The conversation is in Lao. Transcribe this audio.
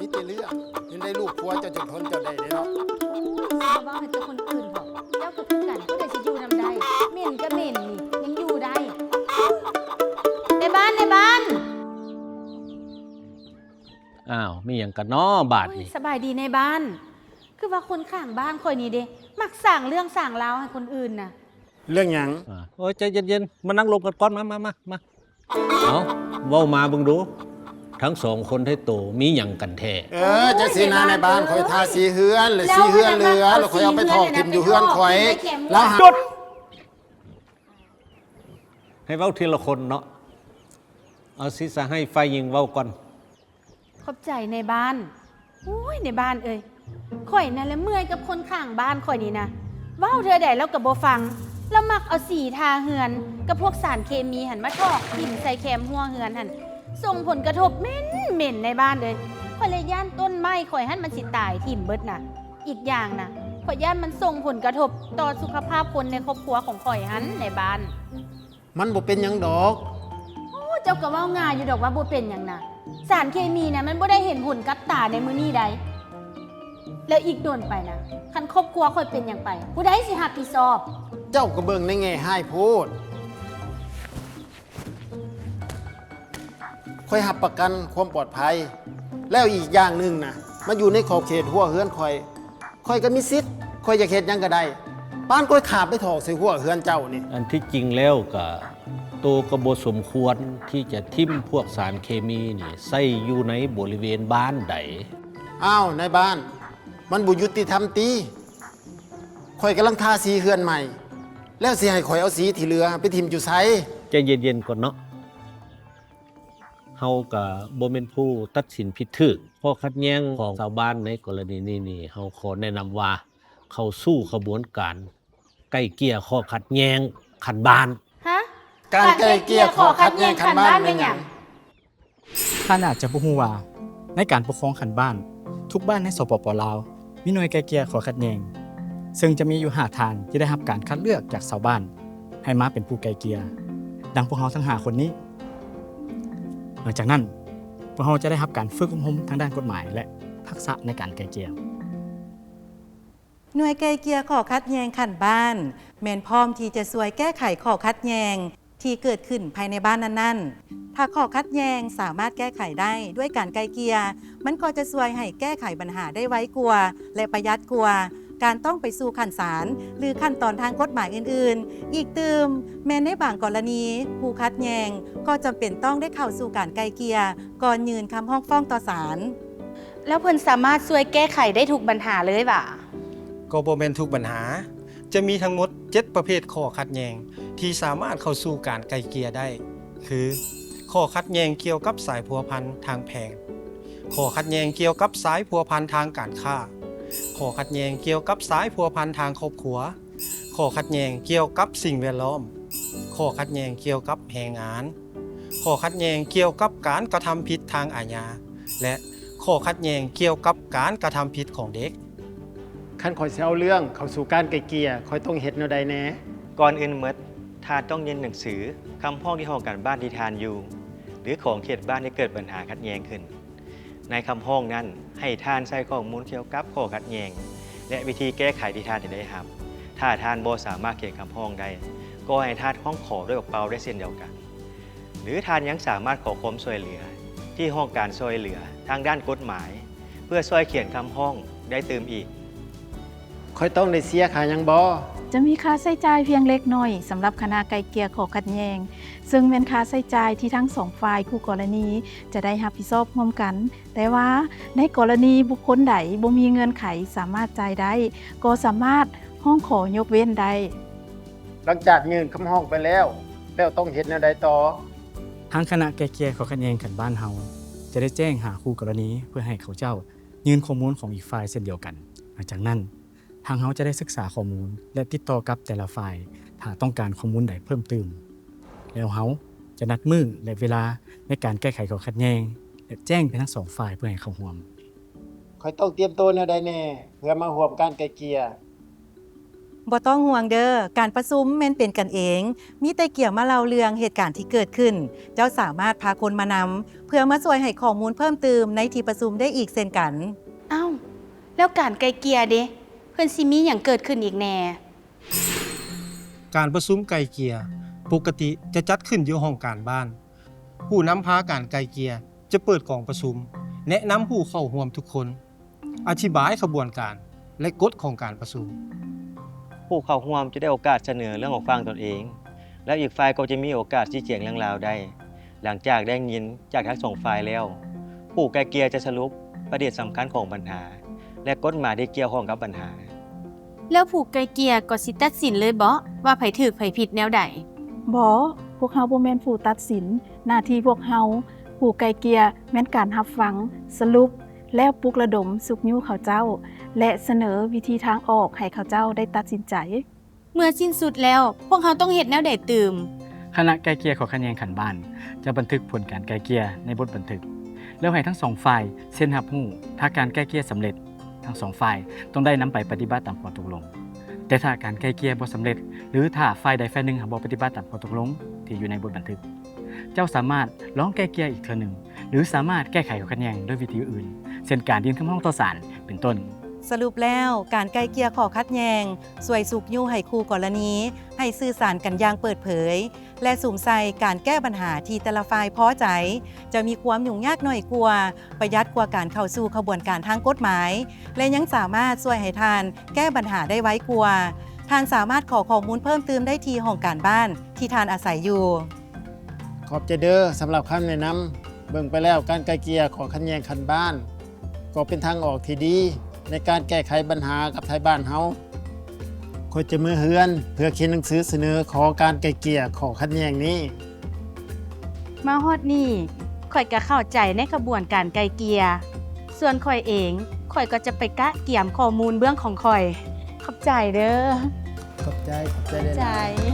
ມີແຕ່ເລື່ອງ ເຫັນໄດ້ລູກຜົວເຈົ້າຈົນທົນເຈົ້າໄດ້ເດ້ເນາະ. ເວົ້າໃຫ້ແຕ່ຄົນອື່ນເວົ້າ ເຈົ້າກໍຄືກັນ ຜູ້ໃດຊິຢູ່ນຳໄດ້ ເໝັນກໍເໝັນນີ້ ຍັງຢູ່ໄດ້. ນາຍບ້ານ ນາຍບ້ານ ອ້າວ ມີຫຍັງກັນນໍບາດນີ້? ໂອ້ຍ ສະບາຍດີນາຍບ້ານ. ຄືວ່າຄົນຂ້າງບ້ານຂ້ອຍນີ້ເດ້ ມັກສ້າງເລື່ອງສ້າງລາວໃຫ້ຄົນອື່ນນະ. ເລື່ອງຫຍັງ? ອາ ໂອ້ຍ ໃຈເຢັນໆ ມານັ່ງລົມກັນກ່ອນ ມາ ມາ ມາ ມາ. ເອົ້າ ເວົ້າມາເບິ່ງດູ ທັງສອງຄົນແທ້ໂຕມີຫຍັງກັນແທ້? ເອີ ຈັ່ງຊີ້ນະ ນາຍບ້ານ ຂ້ອຍທາສີເຮືອນ ແລະ ສີເຮືອນເຫຼືອ ແລ້ວຂ້ອຍເອົາໄປຖອກຖິ້ມຢູ່ເຮືອນຂ້ອຍ ແລ້ວຫາ ຢຸດ! ໃຫ້ເວົ້າທີລະຄົນເນາະ ເອົາຊິສະໃຫ້ຝ່າຍຍິງເວົ້າກ່ອນ. ຂອບໃຈນາຍບ້ານ. ໂອ້ຍ ນາຍບ້ານເອີຍ ຂ້ອຍນັ້ນແຫຼະເມື່ອຍກັບຄົນຂ້າງບ້ານຂ້ອຍນີ້ນະ ເວົ້າເທື່ອໃດລາວກໍບໍ່ຟັງ. ລາວມັກເອົາສີທາເຮືອນກັບພວກສານເຄມີຫັ້ນມາຖອກຖິ້ມໃສ່ແຄມຮົ້ວເຮືອນຫັ້ນ ສົ່ງຜົນກະທົບເໝັນໆ ນາຍບ້ານເອີຍ. ຂ້ອຍລະຢ້ານຕົ້ນໄມ້ຂ້ອຍຫັ້ນມັນຊິຕາຍຖິ້ມເບິດນະ. ອີກຢ່າງນະ ຂ້ອຍຢ້ານມັນສົ່ງຜົນກະທົບຕໍ່ສຸຂະພາບຄົນໃນຄອບຄົວຂອງຂ້ອຍຫັ້ນນາຍບ້ານ. ມັນບໍ່ເປັນຫຍັງດອກ. ໂອ້ ເຈົ້າກໍເວົ້າງ່າຍຢູ່ດອກວ່າບໍ່ເປັນຫຍັງນະ. ສານເຄມີນະ ມັນບໍ່ໄດ້ເຫັນຜົນກັບຕາໃນມື້ນີ້ໃດ໋ ແລ້ວອີກດົນໄປນະ ຄັນຄອບຄົວຂ້ອຍເປັນຫຍັງໄປ ຜູ້ໃດຊິຮັບຜິດຊອບ? ເຈົ້າກໍເບິ່ງໃນແງ່ຮ້າຍໂພດ. ຂ້ອຍຮັບປະກັນຄວາມປອດໄພ ແລ້ວອີກຢ່າງໜຶ່ງນະ ມັນຢູ່ໃນຂອບເຂດຮົ້ວເຮືອນຂ້ອຍ. ຂ້ອຍກໍມີສິດ ຂ້ອຍຢາກເຮັດຫຍັງກໍໄດ້ ປານຂ້ອຍຂ້າມໄປຖອກໃສ່ຮົ້ວເຮືອນເຈົ້ານີ້. ອັນທີ່ຈິງແລ້ວກະ ໂຕກໍບໍ່ສົມຄວນທີ່ຈະຖິ້ມພວກສານເຄມີນີ້ໃສ່ຢູ່ໃນບໍລິເວນບ້ານໃດ. ອ້າວ ນາຍບ້ານ ມັນບໍ່ຍຸຕິທຳຕິ? ຂ້ອຍກຳລັງທາສີເຮືອນໃໝ່ ແລ້ວຊິໃຫ້ຂ້ອຍເອົາສີທີ່ເຫຼືອໄປຖິ້ມຢູ່ໃສ? ໃຈເຢັນໆ ກ່ອນເນາະ. ເຮົາກະບໍ່ແມ່ນຜູ້ຕັດສິນຜິດຖືກ. ຂໍ້ຂັດແຍ່ງຂອງຊາວບ້ານໃນກໍລະນີນີ້ນີ້ ເຮົາຂໍແນະນຳວ່າ ເຂົ້າສູ່ຂະບວນການໄກ່ເກ່ຍຂໍ້ຂັດແຍ່ງຂັ້ນບ້ານ. ຮະ? ການໄກ່ເກ່ຍຂໍ້ຂັດແຍ່ງຂັ້ນບ້ານແມ່ນຫຍັງ? ທ່ານອາດຈະບໍ່ຮູ້ວ່າ ໃນການປົກຄອງຂັ້ນບ້ານ ທຸກບ້ານໃນ ສປປ ລາວ ມີໜ່ວຍໄກ່ເກ່ຍຂໍ້ຂັດແຍ່ງ ເຊິ່ງຈະມີຢູ່ຫ້າທ່ານທີ່ໄດ້ຮັບການຄັດເລືອກຈາກຊາວບ້ານ ໃຫ້ມາເປັນຜູ້ໄກ່ເກ່ຍ ດັ່ງພວກເຮົາທັງຫ້າຄົນນີ້. ຫຼັງຈາກນັ້ນ ພວກເຮົາຈະໄດ້ຮັບການຝຶກອົບຮົມທາງດ້ານກົດໝາຍ ແລະ ທັກສະໃນການໄກ່ເກ່ຍ. ໜ່ວຍໄກ່ເກ່ຍຂໍ້ຂັດແຍ່ງຂັ້ນບ້ານ ແມ່ນພ້ອມທີ່ຈະຊ່ວຍແກ້ໄຂຂໍ້ຂັດແຍ່ງທີ່ເກີດຂຶ້ນພາຍໃນບ້ານນັ້ນໆ. ຖ້າຂໍ້ຂັດແຍ່ງສາມາດແກ້ໄຂໄດ້ດ້ວຍການໄກ່ເກ່ຍ, ມັນກໍຈະຊ່ວຍໃຫ້ແກ້ໄຂບັນຫາໄດ້ໄວກວ່າ ແລະ ປະຢັດກວ່າການຕ້ອງໄປສູ່ຂັ້ນສານ ຫຼື ຂັ້ນຕອນທາງກົດໝາຍອື່ນໆ. ອີກຕື່ມ, ແມ່ນໃນບາງກໍລະນີ, ຜູ້ຂັດແຍ່ງກໍຈຳເປັນຕ້ອງໄດ້ເຂົ້າສູ່ການໄກ່ເກ່ຍ ກ່ອນຍື່ນຄຳຮ້ອງຟ້ອງຕໍ່ສານ. ແລ້ວເພິ່ນສາມາດຊ່ວຍແກ້ໄຂໄດ້ທຸກບັນຫາເລີຍຫວາ? ກໍບໍ່ແມ່ນທຸກບັນຫາ. ຈະມີທັງໝົດເຈັດປະເພດຂໍ້ຂັດແຍ່ງທີ່ສາມາດເຂົ້າສູ່ການໄກ່ເກ່ຍໄດ້ ຄື ຂໍ້ຂັດແຍ່ງກ່ຽວກັບສາຍພົວພັນທາງແພ່ງ, ຂໍ້ຂັດແຍ່ງກ່ຽວກັບສາຍພົວພັນທາງການຄ້າ, ຂໍ້ຂັດແຍ່ງກ່ຽວກັບສາຍພົວພັນທາງຄອບຄົວ, ຂໍ້ຂັດແຍ່ງກ່ຽວກັບສິ່ງແວດລ້ອມ, ຂໍ້ຂັດແຍ່ງກ່ຽວກັບແຮງງານ, ຂໍ້ຂັດແຍ່ງກ່ຽວກັບການກະທຳຜິດທາງອາຍາ ແລະ ຂໍ້ຂັດແຍ່ງກ່ຽວກັບການກະທຳຜິດຂອງເດັກ. ຄັນຂ້ອຍຊິເອົາເລື່ອງເຂົ້າສູ່ການໄກ່ເກ່ຍ, ຂ້ອຍຕ້ອງເຮັດແນວໃດແດ່? ກ່ອນອື່ນໝົດ, ທ່ານຕ້ອງຍື່ນໜັງສືຄຳຮ້ອງທີ່ຫ້ອງການບ້ານທີ່ທ່ານຢູ່ ຫຼື ຂອງເຂດບ້ານທີ່ເກີດບັນຫາຂັດແຍ່ງຂຶ້ນ. ໃນຄຳຮ້ອງນັ້ນ, ໃຫ້ທ່ານໃສ່ຂໍ້ມູນກ່ຽວກັບຂໍ້ຂັດແຍ່ງ ແລະ ວິທີແກ້ໄຂທີ່ທ່ານຈະໄດ້ຮັບ. ຖ້າທ່ານບໍ່ສາມາດຂຽນຄຳຮ້ອງໄດ້, ກໍໃຫ້ທ່ານຮ້ອງຂໍດ້ວຍປາກເປົ່າໄດ້ເຊັ່ນດຽວກັນ. ຫຼື ທ່ານຍັງສາມາດຂໍຄວາມຊ່ວຍເຫຼືອທີ່ຫ້ອງການຊ່ວຍເຫຼືອທາງດ້ານກົດໝາຍ ເພື່ອຊ່ວຍຂຽນຄຳຮ້ອງໄດ້ຕື່ມອີກ. ຂ້ອຍຕ້ອງໄດ້ເສຍຄ່າຫຍັງບໍ່? ຈະມີຄ່າໃຊ້ຈ່າຍພຽງເລັກນ້ອຍສຳລັບຄະນະໄກ່ເກ່ຍຂໍ້ຂັດແຍ່ງ, ເຊິ່ງແມ່ນຄ່າໃຊ້ຈ່າຍທີ່ທັງສອງຝ່າຍຄູ່ກໍລະນີຈະໄດ້ຮັບຜິດຊອບຮ່ວມກັນ. ແຕ່ວ່າໃນກໍລະນີບຸກຄົນໃດບໍ່ມີເງື່ອນໄຂສາມາດຈ່າຍໄດ້, ກໍສາມາດຮ້ອງຂໍຍົກເວັ້ນໄດ້. ຫຼັງຈາກຍື່ນຄຳຮ້ອງໄປແລ້ວ, ແລ້ວຕ້ອງເຮັດແນວໃດຕໍ່? ທາງຄະນະໄກ່ເກ່ຍຂໍ້ຂັດແຍ່ງຂັ້ນບ້ານເຮົາ ຈະໄດ້ແຈ້ງຫາຄູ່ກໍລະນີເພື່ອໃຫ້ເຂົາເຈົ້າຍື່ນຂໍ້ມູນຂອງອີກຝ່າຍເຊັ່ນດຽວກັນ. ຫຼັງຈາກນັ້ນ, ທາງເຮົາຈະໄດ້ສຶກສາຂໍ້ມູນ ແລະ ຕິດຕໍ່ກັບແຕ່ລະຝ່າຍ ຖ້າຕ້ອງການຂໍ້ມູນໃດເພີ່ມຕື່ມ. ແລ້ວເຮົາຈະນັດມື້ ແລະ ເວລາໃນການແກ້ໄຂຂໍ້ຂັດແຍ່ງ ແລະ ແຈ້ງໄປທັງສອງຝ່າຍເພື່ອໃຫ້ເຂົ້າຮ່ວມ. ຂ້ອຍຕ້ອງຕຽມໂຕແນວໃດແດ່ເພື່ອມາຮ່ວມການໄກ່ເກ່ຍ? ບໍ່ຕ້ອງຫ່ວງເດີ້, ການປະຊຸມແມ່ນເປັນກັນເອງ, ມີແຕ່ກຽມາເລົ່າເລື່ອງເຫດການທີ່ເກີດຂຶ້ນ. ເຈົ້າສາມາດພາຄົນມານຳ ເພື່ອມາຊ່ວຍໃຫ້ຂໍ້ມູນເພີ່ມຕື່ມໃນທີ່ປະຊຸມໄດ້ອີກເຊັ່ນກັນ. ອ້າວ, ແລ້ວການໄກ່ເກ່ຍເດ? ເພິ່ນຊິມີຫຍັງເກີດຂຶ້ນອີກແດ່? ການປະຊຸມໄກ່ເກ່ຍປົກກະຕິຈະຈັດຂຶ້ນຢູ່ຫ້ອງການບ້ານ. ຜູ້ນຳພາການໄກ່ເກ່ຍຈະເປີດກອງປະຊຸມ, ແນະນຳຜູ້ເຂົ້າຮ່ວມທຸກຄົນ, ອະທິບາຍຂະບວນການ ແລະ ກົດຂອງການປະຊຸມ. ຜູ້ເຂົ້າຮ່ວມຈະໄດ້ໂອກາດສະເໜີເລື່ອງຂອງຝັ່ງຕົນເອງ, ແລ້ວອີກຝ່າຍກໍຈະມີໂອກາດຊີ້ແຈງເລື່ອງລາວໄດ້. ຫຼັງຈາກໄດ້ຍິນຈາກທັງສອງຝ່າຍແລ້ວ, ຜູ້ໄກ່ເກ່ຍຈະສະຫຼຸບປະເດັນສຳຄັນຂອງບັນຫາ ແລະ ກົດໝາຍທີ່ກ່ຽວຂ້ອງກັບບັນຫາ. ແລ້ວຜູ້ໄກ່ເກ່ຍກໍຊິຕັດສິນເລີຍບໍ ວ່າໃຜຖືກໃຜຜິດແນວໃດ? ບໍ່, ພວກເຮົາບໍ່ແມ່ນຜູ້ຕັດສິນ. ໜ້າທີ່ພວກເຮົາ, ຜູ້ໄກ່ເກ່ຍ ແມ່ນການຮັບຟັງ, ສະຫຼຸບ, ແລ້ວປຸກລະດົມຊຸກຍູ້ເຂົາເຈົ້າ ແລະ ສະເໜີວິທີທາງອອກໃຫ້ເຂົາເຈົ້າໄດ້ຕັດສິນໃຈ. ເມື່ອສິ້ນສຸດແລ້ວ, ພວກເຮົາຕ້ອງເຮັດແນວໃດຕື່ມ? ຄະນະໄກ່ເກ່ຍຂໍ້ຂັດແຍ່ງຂັ້ນບ້ານ ຈະບັນທຶກຜົນການໄກ່ເກ່ຍໃນບົດບັນທຶກ ແລ້ວໃຫ້ທັງສອງຝ່າຍເຊັນຮັບຮູ້. ຖ້າການໄກ່ເກ່ຍສຳເລັດ, ທັງສອງຝ່າຍຕ້ອງໄດ້ນຳໄປປະຕິບັດຕາມຂໍ້ຕົກລົງ. ແຕ່ຖ້າການໄກ່ເກ່ຍບໍ່ສຳເລັດ ຫຼື ຖ້າຝ່າຍໃດຝ່າຍໜຶ່ງຫາກບໍ່ປະຕິບັດຕາມຂໍ້ຕົກລົງທີ່ຢູ່ໃນບົດບັນທຶກ, ເຈົ້າສາມາດລອງໄກ່ເກ່ຍອີກເທື່ອໜຶ່ງ ຫຼື ສາມາດແກ້ໄຂຂໍ້ຂັດແຍ່ງດ້ວຍວິທີອື່ນ, ເຊັ່ນ ການຍື່ນຄຳຮ້ອງຕໍ່ສານ ເປັນຕົ້ນ. ສະຫຼຸບແລ້ວ, ການໄກ່ເກ່ຍຂໍ້ຂັດແຍ່ງຊ່ວຍຊຸກຍູ້ໃຫ້ຄູ່ກໍລະນີໃຫ້ສື່ສານກັນຢ່າງເປີດເຜີຍ ແລະ ສຸມໃສ່ການແກ້ບັນຫາທີ່ແຕ່ລະຝ່າຍພໍໃຈ, ຈະມີຄວາມຫຍຸ້ງຍາກໜ້ອຍກວ່າ, ປະຢັດກວ່າການເຂົ້າສູ່ຂະບວນການທາງກົດໝາຍ ແລະ ຍັງສາມາດຊ່ວຍໃຫ້ທ່ານແກ້ບັນຫາໄດ້ໄວກວ່າ. ທ່ານສາມາດຂໍຂໍ້ມູນເພີ່ມຕື່ມໄດ້ທີ່ຫ້ອງການບ້ານທີ່ທ່ານອາໄສຢູ່. ຂອບໃຈເດີ້ສຳລັບຄຳແນະນຳ. ເບິ່ງໄປແລ້ວ, ການໄກ່ເກ່ຍຂໍ້ຂັດແຍ່ງຂັ້ນບ້ານ ກໍເປັນທາງອອກທີ່ດີໃນການແກ້ໄຂບັນຫາກັບໄທບ້ານເຮົາ. ຂ້ອຍຈະເມືອເຮືອນເພື່ອຂຽນໜັງສືສະເໜີຂໍການໄກ່ເກ່ຍຂໍ້ຂັດແຍ່ງນີ້. ມາຮອດນີ້, ຂ້ອຍກໍເຂົ້າໃຈໃນຂະບວນການໄກ່ເກ່ຍ. ສ່ວນຂ້ອຍເອງ, ຂ້ອຍກໍຈະໄປກະກຽມຂໍ້ມູນເບື້ອງຂອງຂ້ອຍ. ຂອບໃຈເດີ້. ຂອບໃຈ, ຂອບໃຈຫຼາຍໆ.